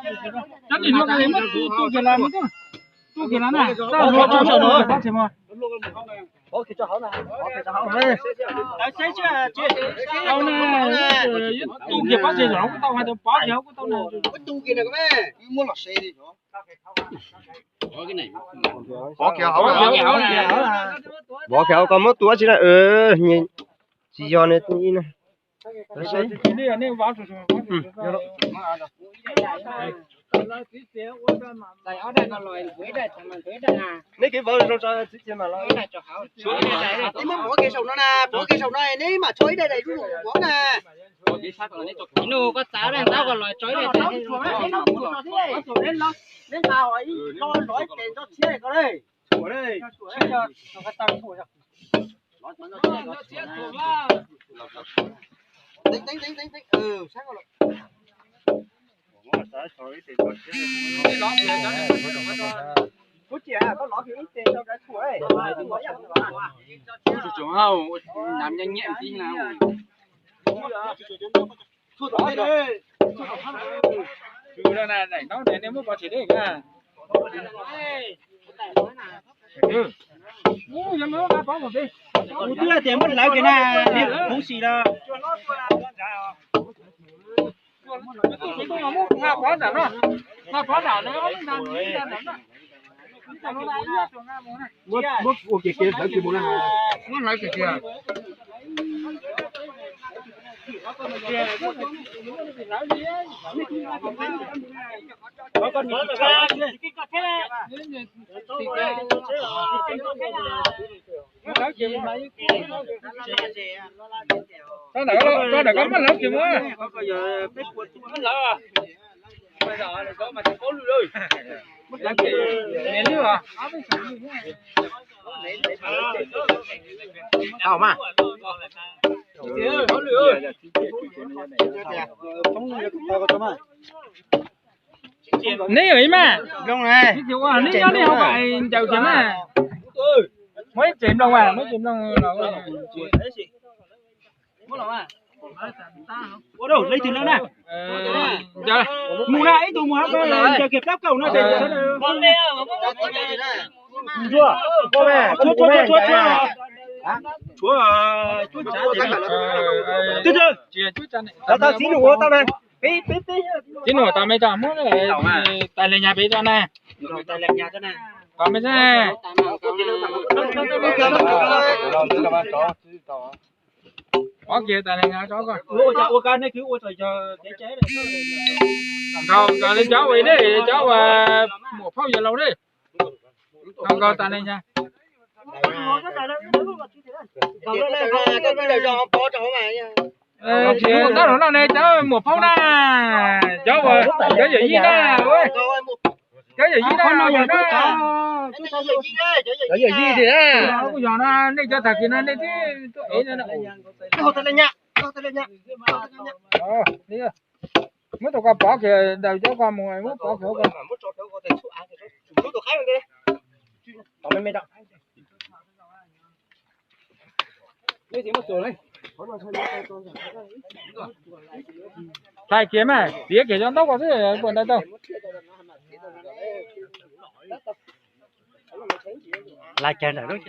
Cov niag hluas nkauj muab tu kiag los, tu kiag los na, txhob luag tso, txhob luag pov tseg mog. Tau na, tu kiag pov tseg los kuj tau, hais tias pov kiag kuj tau na. Pov kiag koj muab tu dab tsi na, tsis yog ne tu ib na. Neb kev vauv zoo tso txiv ces mam los. Neb muab pov kiag saum no na, pov kiag saum no neb mam tshuab ib daim daim zuj zus pov na. Ib nus koj txav daim ntaub ko los tso ib daim daim. Neb nqa ib pes nroj tshiab ko le. Nam nyiam nyiam ntxiv na. Daim ntaub ne nej muab pov tseg deb na. Kuv twb hais tias muab hlawv kiag na, niag khuv xim los. Muab ua ke ke hlawv kiag mus na. Tso ntawm ko muab hlawv kiag mus. Tau mas. Neb ib mas, neb nyob neb ho ncaws kiag mas. Muab ib tsev nplooj, muab ib tsev nplooj los. Mus na, ib tug mus hab ko ncaws kiag plab kaum no. Tshuav, tshuav, tshuav, tshuav. Txiv nus ua tau na. Txiv nus tau me tso, muab tais le nyas pem tso na. Tau me tso. Pov kiag tais le nyas tso koj. Nkaus nkaus li cov uas nej, cov uas muam phauj yawg laus ne. Nkaus tais le nyas. Tsis tab los no ne cov muam phauj na, cov uas cov yawm yij na, cov yawm yij na, cov yawm yij tiag na. Kuj yog no nej cov tag kis no nej twb tuaj ev no. Muab tus ko pov kiag ntawm cov ko mus, muab pov kiag ko. Hlais kiag mas, tiav kiag cov ntaub ko xwb puas ntawd tau. Hlais kiag ntawm lub.